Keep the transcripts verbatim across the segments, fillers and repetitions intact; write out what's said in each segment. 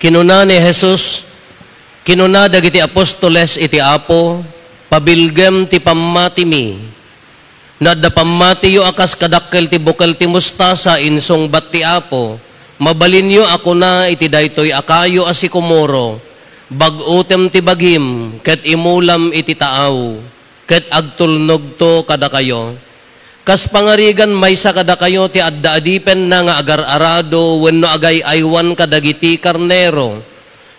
Kinuna ni Jesus, kinuna dagiti apostoles iti Apo, "Pabilgem ti pammatimi. No adda pammatiyo a kas kadakkel ti bukel ti mostasa," insungbat ti Apo, "mabalinyo a kuna iti daytoy a kayo a sikomoro, 'Bag-otem ti bagim ket imulam iti taaw,' ket agtulnogto kadakayo." Kas pangarigan, maysa kadakayo ti adda adipenna nga agar-arado wenno agay-aywan kadagiti karnero,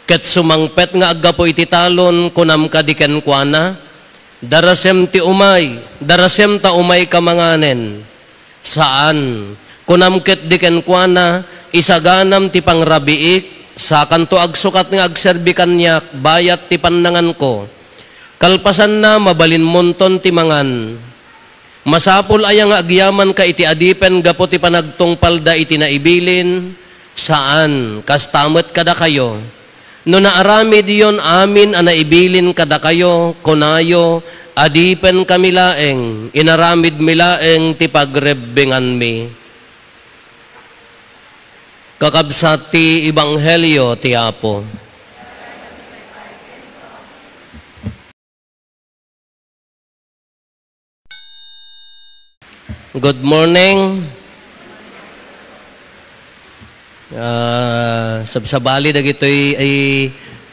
ket sumangpet nga aggapu iti talon, kunam kadi kenkuana, "Darasem ti umay, darasem ta umayka manganen." Saan. Kunam ketdi kenkuana, "Isaganam ti pangrabiik, sakanto agsukat nga agserbi kaniak bayat ti pannanganko. Kalpasanna, mabalinmonton ti mangan." Masapul aya nga agyamanka iti adipen gapu ti panagtungpalda iti naibilin? Saan. Kasta met kadakayo. No naaramidyon amin a naibilin kadakayo, kunayo, "Adipenkami laeng, inaramidmi laeng ti pagrebbenganmi." Kakabsat ti Ebanghelio ti Apo. Good morning. Ah, sabsabali dagitoy ay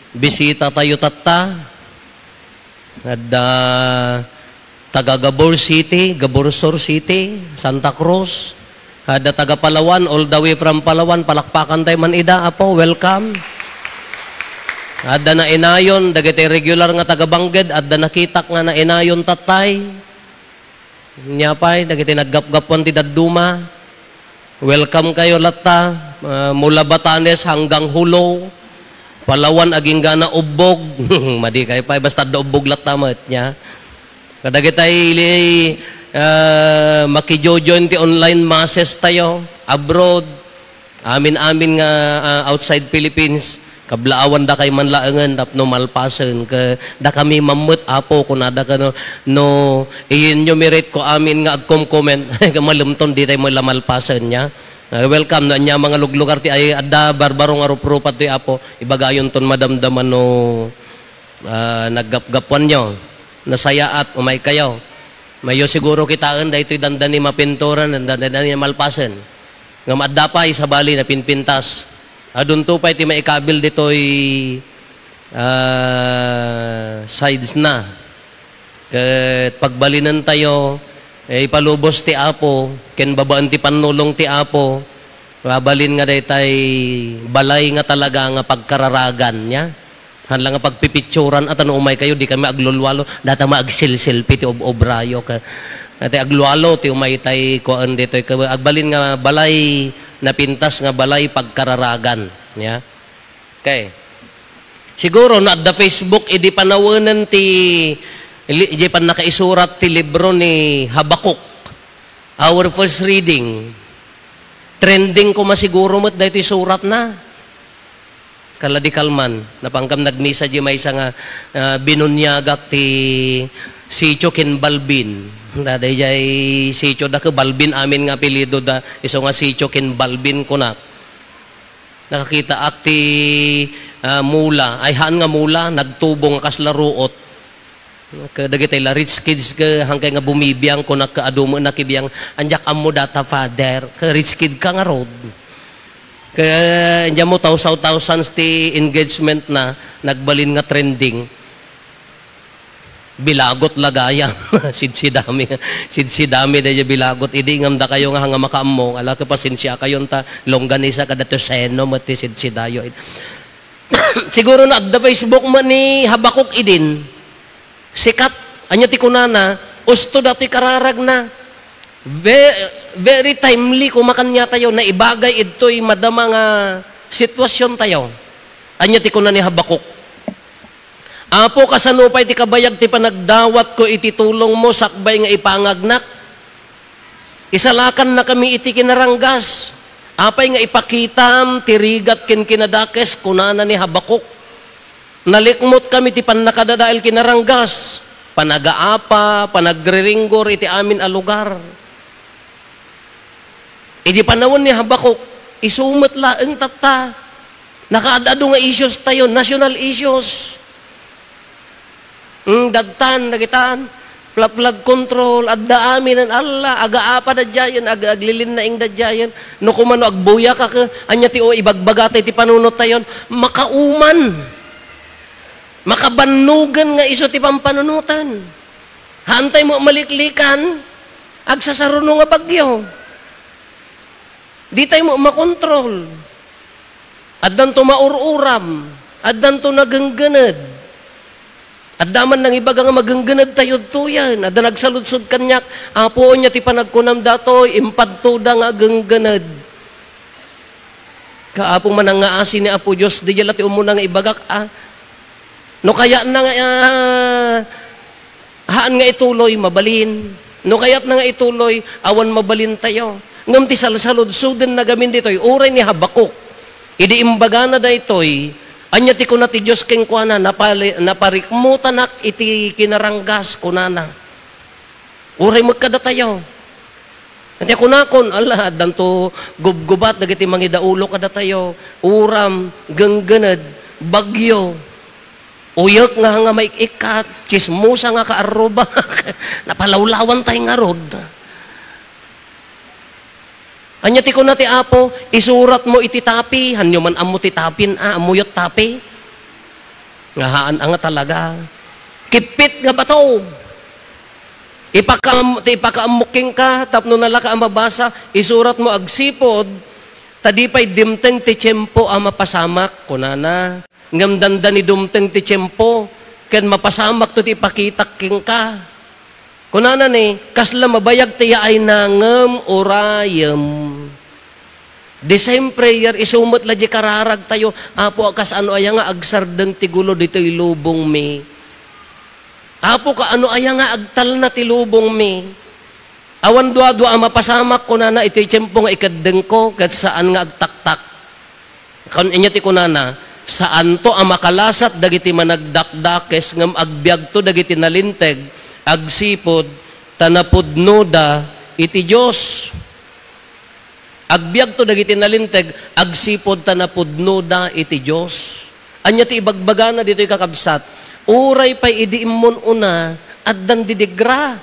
bisita tayo tatta. Adda taga Gabor City, Gabor Sur City, Santa Cruz. Adda taga Palawan, all the way from Palawan, palakpakan tayo man ida, Apo, welcome. Adda nainayon, dagiti regular nga taga Bangged, adda nakitak nga nainayon tattay. Nia pay, dagiti naggapgapuan ti dadduma. Welcome kayo latta, ah, mula Batanes hanggang Jolo, Palawan, agingga na Ubbog. Madi kayo pay, basta adda Ubbog latta met, nia. Kadagitay, ah, makijojoin ti online masses tayo, abroad. Amin-amin nga, ah, outside Philippines, kablaawan dakay man laengen tapno malpasen. Ke, dakami mammet, Apo, kunada ka, no, no i-enumerate ko amin nga agkomkomen, malemton, di tayo la malpasen, nia. Ah, welcome, no, ania, mga luglugar ti ay adda barbaro nga ruprupat ti Apo, ibagayonton madamdama no, ah, naggapgapuanyo. Nasayaat, umay kayo. Mayo siguro kitaen, daytoy dandani mapinturan, dandani malpasen. Ngem adda pay sabali, napinpintas. Adunto pay ti maikabil ditoy, ah, sides na. Ket pagbalinen tayo, eh, ipalubos ti Apo, ken babaen ti pannulong ti Apo, mabalin nga daytay balay nga talaga nga pagkararagan, nia. Haan la nga pagpipitsuran, at no umay kayo, di kami aglulwalo, data maagsilsilpi ti ob-obrayo. Ka, dati aglualo ti umay tay kuan ditoy. Ka, agbalin nga balay, napintas nga balay pagkararagan. Ya. Okay. Siguro, no adda Facebook, idi panawenen ti, li-, idi pan nakaisurat ti libro ni Habacuc. Our first reading. Trending ko masiguro met daytoy suratna. Kala di kalman, napankam nagmisa di maysa nga, ah, binuniagak ti Sitio ken Balbin. Daydiay Sitio da ken Balbin amin nga apelyido da, isu nga Sitio ken Balbin kunak. Nakakitaak ti, ah, mula, ay haan nga mula, nagtubo nga kasla ruot. Kadagitay la rich kids ka, hangkay nga bumibiang, kunak ka, adu met nakibiang, "Andiak ammo data, Father." Ka rich kid ka ngarud. Ka, andiak ammo, tawsaw thousands ti engagement na, nagbalin nga trending. Bilagot la gayam. Sidsidami, sidsidami daydiay bilagot. Idi ngem dakayo nga, nga makaammo, ala ka, pasensia kayon ta, longganisa kada tuseno met ti sidsidayo. Siguro no adda Facebook met ni Habacuc idin. Sikat, ania ti kunana, usto datoy kararagna. Ve-, very timely koma kaniatayo, naibagay idtoy madama nga sitwasiontayo. Ania ti kuna ni Habacuc? "Apo, kasano pay ti kabayag ti panagdawatko iti tulongmo sakbay nga ipangagnak? Isalakannakami iti kinaranggas. Apay nga ipakitam ti rigat ken kinadakes?" kunana ni Habacuc. "Nalikmotkami ti pannakadadael kinaranggas, panagaapa, panagriringgor iti amin a lugar." Idi panawen ni Habacuc, isu met laeng tatta. Nakaad-adu nga issues tayo, national issues. Mm, dadtan, dagitan, fla-, flood control, adda amin, Allah, agaapada diayen, ag-, aglilinnaing da diayen. No kumano, agbuya ka, ke, anya ti o ibagbaga tayo ti panunot tayon, makauman. Makabannugan nga isu ti pampanunotan. Haantay mo maliklikan, agsasaruno nga bagyo. Di tayo mo makontrol. Addanto maur-uram, addanto nagenggened. Adda man nangibaga nga magenggened tayo tuyan. Adda nagsaludsod kaniak, "Apo, anya ti panagkunam datoy, impadtoda nga agenggened." Kaapo, manangngaasi ni Apo Dios, di la ti umuna nga ibagak, a. No kayatna nga, ah, haan nga ituloy, mabalin. No kayatna nga ituloy, awan mabalin tayo. Ngem ti salsaludsoden nagamin ditoy, uray ni Habacuc. Idi imbagana daytoy, anya ti kuna ti Dios kenkuana, "Napali-, naparikmutanak iti kinaranggas," kunana. Uray met kadatayo. Iti kunakon, Allah, addanto gubgubat dagiti mangidaulo kadatayo. Uram, genggened, bagyo. Uyek nga, nga maik-ikkat, tsismosa nga kaarrubak. Napalawlawan tay ngarud. Anya ti kuna ti Apo, "Isurat mo iti tapi," hanyo man ammo ti tapin, a, ammuyot tapi? Nga haan a nga talaga. Kippit nga bato. Ipakaam-, ti ipakaammok kenka, tapno nalaka a mabasa, isurat mo agsipud, ta di pay dimteng ti tiempo a mapasamak, kunana. Ngem dandani dumteng ti tiempo, ken mapasamakto ti ipakitak kenka. Kunana ni, "Kasla mabayag ti yaayna ngem urayem." The same prayer, isu met la di kararag tayo, "Apo, kasano aya nga agsardeng ti gulo ditoy lubongmi? Apo, kaano aya nga agtalna ti lubongmi? Awan duadua a mapasamak," kunana, "iti tiempo nga ikeddengko, ket saan nga agtaktak." Kun-, anya ti kunana, "Saanto a makalasat dagiti managdakdakes, ngem agbiagto dagiti nalinteg, agsipud ta napudnoda iti Dios." Agbiagto dagiti nalinteg, agsipud ta napudnoda iti Dios. Anya ti ibagbagana ditoy, kakabsat? Uray pay idi immun-una, addan didigra.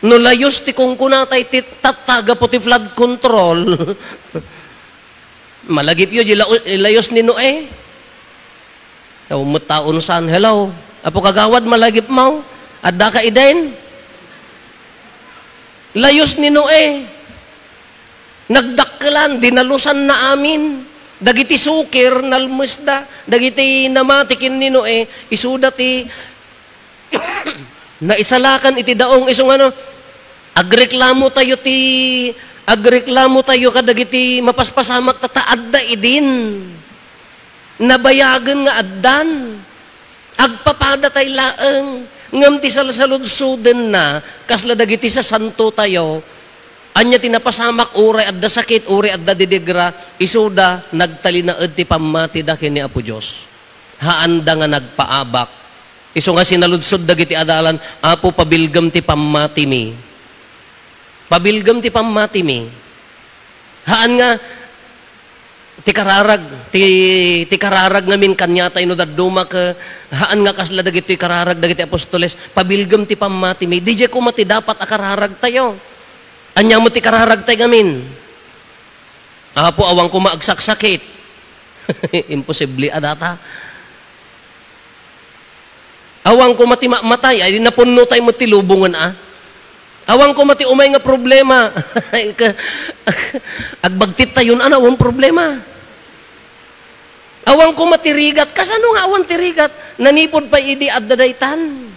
No layus ti kunkunatay ti tatta gapu ti flood control, malagipyo di lau-, layus ni Noe. Aw, met taon san. Hello? Apo Kagawad, malagipmo? Addaka idin? Layus ni Noe. Nagdakkelan, dinalusanna amin. Dagiti sukir, nalmesda. Dagiti namati ken ni Noe, isuda ti naisalakan iti daong. Isu nga no, agreklamo tayo ti, agreklamo tayo kadagiti mapaspasamak, ta, ta adda idin. Nabayagen nga addan. Agpapadatay laeng. Ngem ti salsaludsodenna, kasla dagiti sasanto tayo, anya ti napasamak, uray adda sakit, uray adda didigra, isuda, nagtalinaed ti pammatida ken ni Apo Dios. Haanda nga nagpaabak. Isu nga sinaludsod dagiti adalan, "Apo, pabilgem ti pammatimi." Pabilgem ti pammatimi. Haan nga, ti kararag, ti, ti kararag ngamin kaniatay no dadduma ket, haan nga kasla dagiti kararag dagiti apostoles, "Pabilgem ti pammatimi." Diay koma ti dapat a kararag tayo. Ania met ti kararag tayo ngamin? "Apo, awan koma agsaksakit." Imposible a data. "Awan koma ti ma-, matay," ay napunno tayo met ti lubongen a. "Awan koma ti umay nga problema." Ka-, agbagtit tayon a, awan problema. "Awan koma ti rigat." Kasano nga awan ti rigat? Nanipod pay idi adda daytan.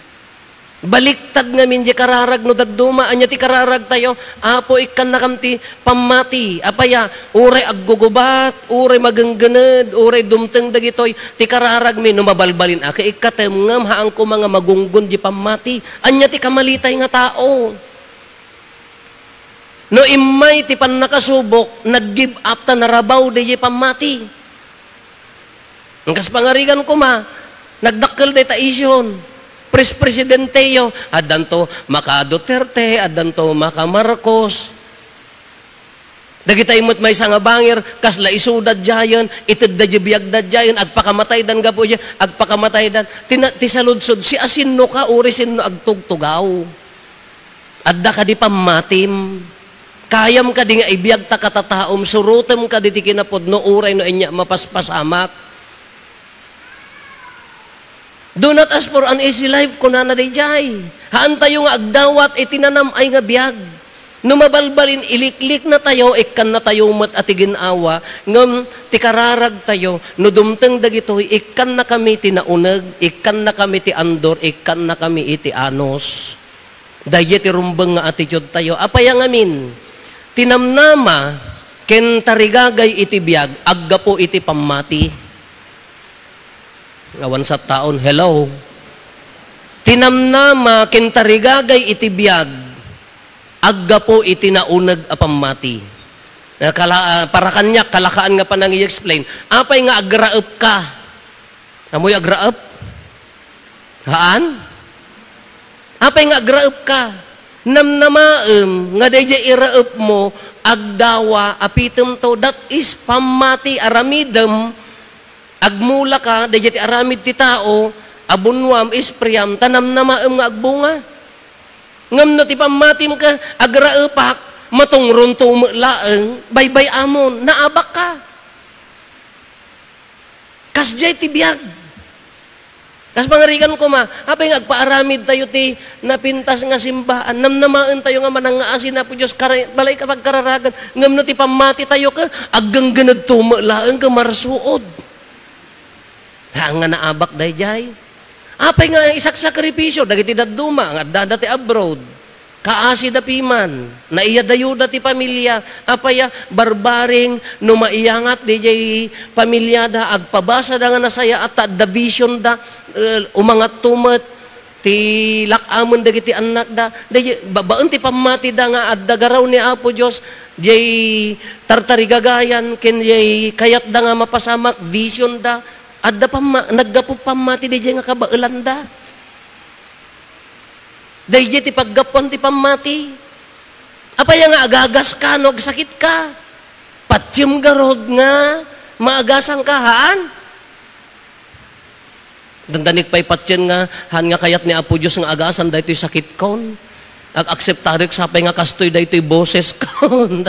Baliktad ngamin di kararag no dadduma. Ania ti kararag tayo? "Apo, ikkannakam ti pammati." Apay a, uray aggugubat, uray magenggened, uray dumteng dagitoy, ti kararagmi no mabalbalin a, ket ikkatem ngem haan koma nga magunggon di pammati. Ania ti kamalitay nga tao? No immay ti pannakasubok, nag-give up ta narabaw di pammati. Kas pangarigan koma, nagdakkel dayta isyuhon. Pres-, presidenteyo, addanto maka Duterte, addanto maka Marcos. Dagitay met maysa nga bangir, kasla isuda diayen, itedda diay biagda diayen, agpakamataydan gapu diay, agpakamataydan. Ti na-, ti saludsod, siasinoka, uray sinno agtugtugaw? Adda kadi pammatim? Kayam kadi nga ibiagta katataom, surotem kadi ti kinapudno, uray no ania mapaspasamak? "Do not ask for an easy life," kunana daydiay. Haantayo nga agdawat iti nanam-ay nga biag. No mabalbalin, ilikliknatayo, ikkannatayo met a ti gin-awa, ngem ti kararagtayo, no dumteng dagitoy, ikkannakami ti nauneg, ikkannakami ti andor, ikkannakami iti anus. Daydiay ti rumbeng nga attitude tayo. Apay a ngamin? Ti namnama ken tarigagay iti biag, aggapu iti pammati. Awan sa taon, hello? Ti namnama ken tarigagay iti biag, aggapu iti nauneg a pammati. Nakala-, ah, para kaniak, kalakaan nga panangi-explain. Apay nga agraep ka? Amoy agraep? Haan? Apay nga agraep ka? Namnamaem nga daydiay iraep mo, agdawa, apitem to. That is pammati, aramidem, agmula ka, daydiay ti aramid ti tao, abunnuam, ispriam, ta namnamaem nga agbunga. Ngem no ti pammatim ka, agraepak, matungronto met laeng, baybay-amon, naabak ka. Kasdiay ti biag. Kas pangarigan koma, apay nga agpaaramid tayo ti napintas nga simbaan, namnamaen tayo nga manangngaasi ni Apo Dios, kara-, balay ka pagkararagan, ngem no ti pammati tayo ket, aggenggened to met laeng ket marsuod. Haan nga naabak daydiay. Apay nga isaksakripisyo dagiti dadduma nga addada ti abroad? Kaasida piman, naiyadayuda ti pamilya. Apay a barbareng no maiyangat daydiay pamilyada, agpabasada nga nasayaat ta adda visionda, eh, umangatto met ti lak-amen dagiti annakda. Daydiay, babaen ti pammatida nga adda garaw ni Apo Dios, diay tartarigagayan ken diay kayatda nga mapasamak, visionda. Adda pamma-, naggapu pammati daydiay nga kabaelanda. Daydiay ti paggapuan ti pammati. Apay a nga agagas ka no agsakit ka? Patiem garud nga maagasan ka, haan? Dandanik pay patien nga, haan nga kayat ni Apo Dios nga agasan daytoy sakitkon. Ag-akseptarek sapay nga kastoy daytoy boseskon.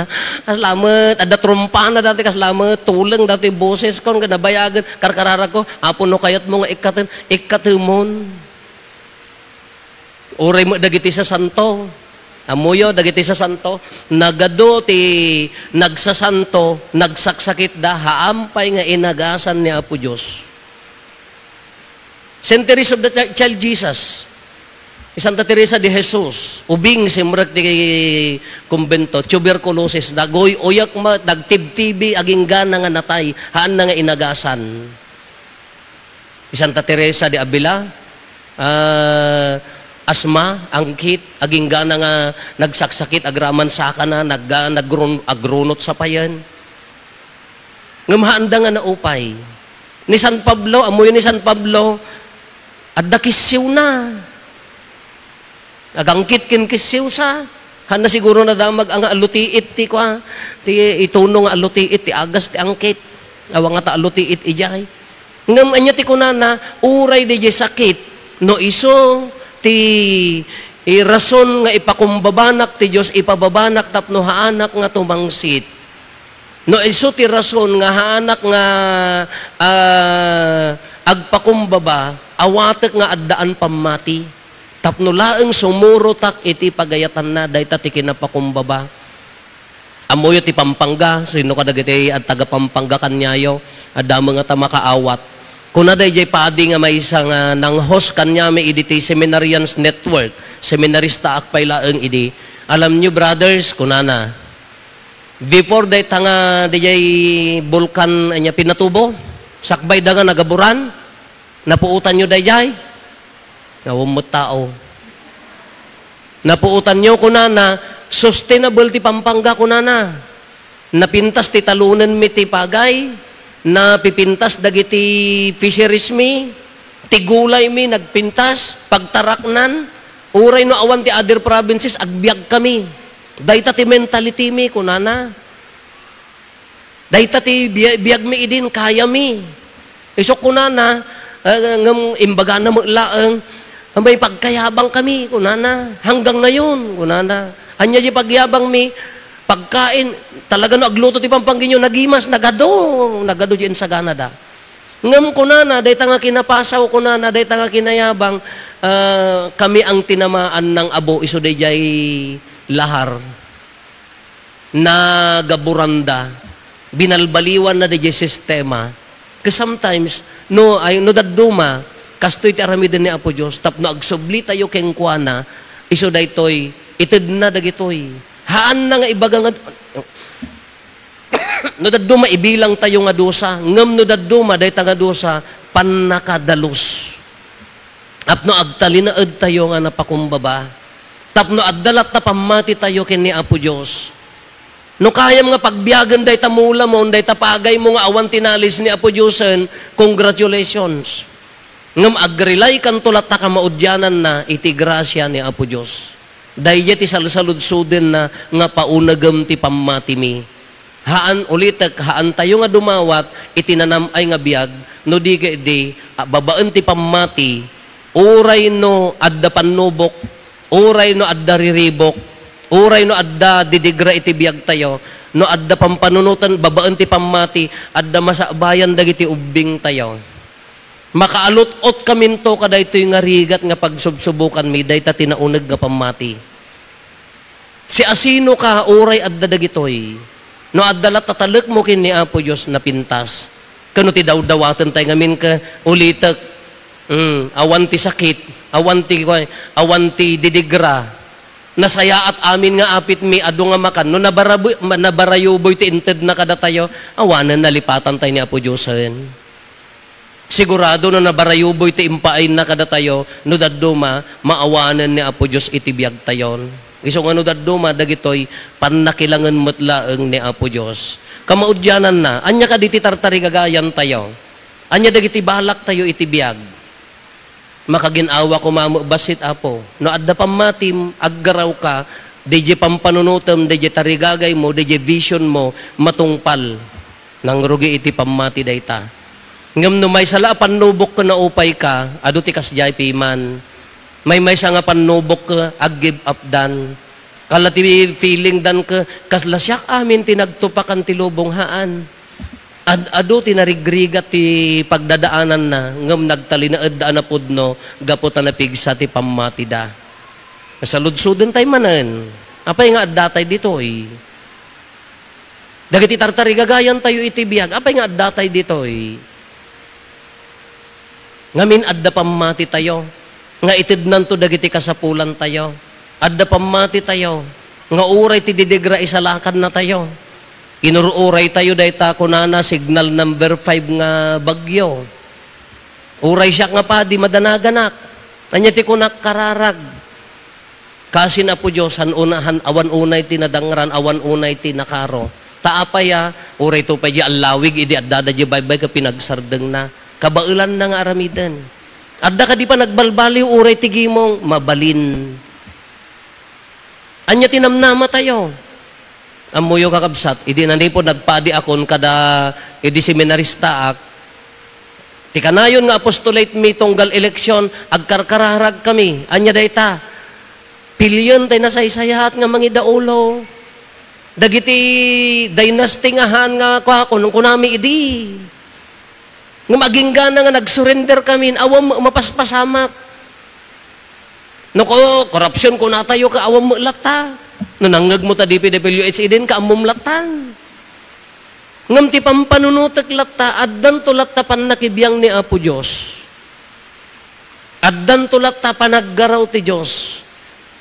Kasla met, adda trumpana dati, kasla met, tuleng daytoy boseskon, nga nabayagen, karkararagko, Apo, no kayatmo nga ikkaten, ikkatemon. Uray met dagiti sasanto. Ammoyo, dagiti sasanto, nagadu ti nagsasanto, nagsaksakitda, haan pay nga inagasan ni Apo Dios. Saint Teresa of the Chi-, Child Jesus. Ni Santa Teresa de Jesus, ubing simrek ti kumbento, tuberculosis, naguy-uyak met, nagtibtibi, aginggana nga natay, haanna nga inagasan. Ni Santa Teresa de Avila, ah, asma, angkit, aginggana nga nagsaksakit, agraman sakana, nagga-, nagrun-, agrunot sapayen. Ngem haanda nga naupay. Ni San Pablo, ammoyo ni San Pablo, adda kissiwna. Agangkit ken kissiwsa. Haanna siguro nadamag a nga alutiit ti kua, ti ituno nga alutiit, ti agas ti angkit. Awan ngata alutiit idiay. Ngem ania ti kunana, uray diay sakit, no isu ti rason nga ipakumbabanak ti Dios, ipababanak tapno haanak nga tumangsit. No isu ti rason nga haanak nga, ah, agpakumbaba, awatek nga addaan pammati. Tapno laeng sumurotak iti pagayatanna, dayta ti kinapakumbaba. Ammoyo ti Pampanga, sino kadagiti ad-, taga Pampanga kaniayo? Adda met ngata makaawat. Kuna daydiay padi nga maysa nga nang-host kaniami idi ti Seminarians Network, seminaristaak pay laeng idi. "Alam niyo, brothers," kunana, "before dayta nga daydiay bulkan ania Pinatubo, sakbay da nga nagaburan, napuotanyo daydiay?" Awan met tao. "Napuotanyo," kunana, "sustainable ti Pampanga," kunana. "Napintas ti talonenmi ti pagay, napipintas dagiti fisheries mi, ti gulay mi nagpintas, pagtaraknan, uray no awan ti other provinces, agbiag kami. Dayta ti mentality mi," kunana. Dayta ti biya-, biagmi idin, kayami. Isu kunana, eh, ngem imbagana met laeng, "May pagkayabang kami," kunana. "Hanggang ngayon," kunana. "Ania di pagyabangmi?" "Pagkain, talaga no agluto ti pampangginyo, nagimas, nagadu, nagadu di insaganada." Ngem kunana, dayta nga kinapasaw, kunana, dayta nga kinayabang, ah, "Kami ang tinamaan ng abo," isu daydiay lahar. Nagaburanda, binalbaliwanna daydiay sistema. 'Cause sometimes, no, ay, no dadduma, kastoy ti aramiden ni Apo Dios, tapno agsubli tayo kenkuana, isu daytoy, itedna dagitoy. Haanna nga ibaga nga, no dadduma, ibilang tayo nga dusa, ngem no dadduma, dayta nga dusa, pannakadalus. Tapno agtalinaed tayo nga napakumbaba. Tapno adda latta pammati tayo ken ni Apo Dios. No kayam nga pagbiagen dayta mula mo, dayta pagay mo nga awan ti nalis ni Apo Diosen, congratulations. Ngem agrilaykanto latta kamaudiananna iti grasia ni Apo Dios. Daydiay ti salsaludsodenna nga paunegem ti pammatimi. Haan, ulitek, haan tayo nga dumawat iti nanam-ay nga biag, no di ket di, a, babaen ti pammati, uray no adda pannubok, uray no adda riribok, uray no adda didigra iti biag tayo, no adda pampanunotan babaen ti pammati, adda masabayan dagiti ubbing tayo. Makaalut-ot kaminto kadaytoy nga rigat nga pagsubsubukanmi, dayta ti nauneg nga pammati. Siasinoka uray adda dagitoy? No adda latta talekmo ken ni Apo Dios, napintas. Kano ti dawdawaten tayo ngamin ket ulitek. Mm, awan ti sakit, awan ti, awan ti didigra. Nasayaat amin nga apitmi, adu nga makan. No nabarabu-, ma-, nabarayuboy ti intedna kadatayo, awanen nalipatan tayo ni Apo Diosen. Sigurado no nabarayuboy ti impaayna kadatayo, no dadduma, maawanen ni Apo Dios iti biagtayon. Isu nga no dadduma, dagitoy pannakilangen met laeng ni Apo Dios. Kamaudiananna, ania kadi ti tartarigagayan tayo? Ania dagiti balak tayo iti biag? Makagin-awa koma met bassit, Apo. No adda pammatim, aggarawka, daydiay pampanunotem, daydiay tarigagaymo, daydiay vision mo, matungpal. Nangrugi iti pammati dayta. Ngem no maysa la a pannubok ken naupayka, adu ti kasdiay piman. Maymaysa nga pannubok ket ag-give up dan. Kala ti feeling dan ket, "Kasla siak amin ti nagtupakan ti lubong," haan. Ad-adu ti narigrigat ti pagdadaananna, ngem nagtalinaedda a napudno gapu ta napigsa ti pammatida. Saludsoden tay manen. Apay nga adda tay ditoy? Dagiti tartarigagayan tayo iti biag, apay nga adda tay ditoy? Ngamin, adda pammati tayo nga itednanto dagiti kasapulan tayo. Adda pammati tayo nga uray ti didigra isalakanna tayo. Inur-uray tayo dayta kunana signal number five nga bagyo. Uray siak nga padi, madanaganak. Ania ti kunak, kararag. Kasin Apo Dios, han una, han, awan unay ti nadangran, awan unay ti nakaro. Ta apay a, uray to pay di allawig, idi addada di baybay ket pinagsardengna. Kabaelanna nga aramiden. Adda kadi panagbalbaliw, uray ti gimong, mabalin. Ania ti namnama tayo? Ammoyo, kakabsat, idi nanipud nagpadiakon kada idi seminaristaak, ti kanayon nga apostolate mi tunggal eleksyon, agkarkararagkami. Ania dayta? Pilien tay nasaysayaat nga mangidaulo. Dagiti dynasty nga han nga kuakon, kunami idi. Ngem aginggana nga nagsurrender kamin, awan met mapaspasamak. No ko-, korupsyon kunatayo ket awan met latta. No nangngegmo ta D P W H idin, kaammom lattan. Ngem ti pampanunotek latta, addanto latta pannakibiang ni Apo Dios. Addanto latta panaggaraw ti Dios.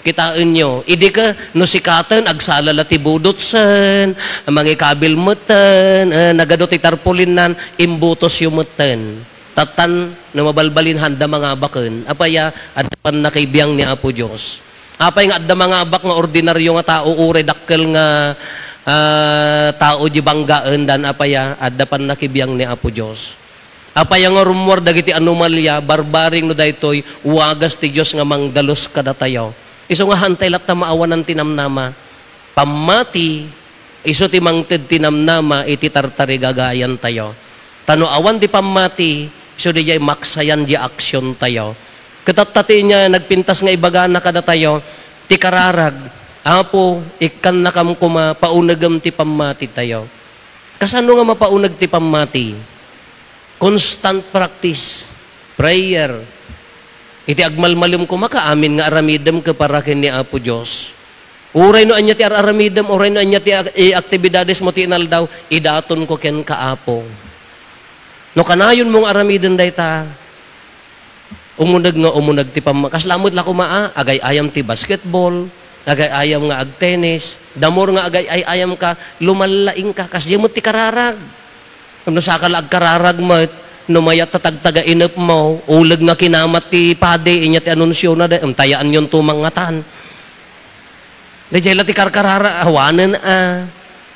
Kitaenyo, idi ket no sikaten, agsala la ti budotsen, mangikabil metten, eh, nagadu ti tarpulinnan, imbutosyo metten. Tattan, no mabalbalin, handa mangabaken. Apay a, adda pannakibiang ni Apo Dios. Apay nga adda mangabak nga ordinaryo nga tao, uray dakkel nga, ah, tao di banggaen dan, apay a, adda pannakibiang ni Apo Dios. Apay a nga rummuar dagiti anomalia, barbaring no daytoy, wagas ti Dios nga mangdalus kadatayo. Isu nga hantay latta maawanan ti namnama. Pammati, Isu ti mangted ti namnama iti tartarigagayantayo. Ta no awan ti pammati, isu diay maksayan diay aksiontayo. Ket adda ti ania nagpintas nga ibagana kadatayo, ti kararag, "Apo, ikkannakam koma, paunegem ti pammatitayo." Kasano nga mapauneg ti pammati? Constant practice, prayer. Iti agmalmalem koma ka, amin nga aramidem ket para ken ni Apo Dios. Uray no ania ti ar-aramidem, uray no ania ti ak-, i-, aktibidades mo ti inaldaw, "Idaton ko kenka, Apo." No kanayon mo nga aramiden dayta, umuneg nga umuneg ti pamma-, kasla met la koma, ah, agay-ayam ti basketball, agay-ayam nga agtennis, the more nga agay-ay-ayam ka, lumallaing ka, kasdiay met ti kararag. No saka la agkararag met, no mayat ta tagtagainep mo, uleg nga kinamat ti padi, inya ti anunsiona, da-, em, tayaanyon to mangngatan. Daydiay la ti karkararag, awanen a.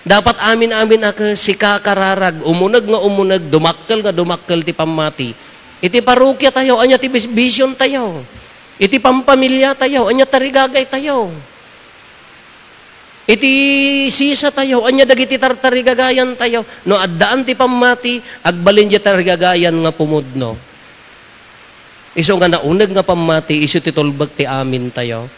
Dapat amin-amin a ket sika kararag, umuneg nga umuneg, dumakkel nga dumakkel ti pammati. Iti parokiatayo, ania ti bis-, bisiontayo? Iti pampamiliatayo, ania tarigagaytayo? Iti sisatayo, ania dagiti tartarigagayantayo? No addaan ti pammati, agbalin diay tarigagayan nga pumudno. Isu nga nauneg nga pammati, isu ti tulbek ti amintayo.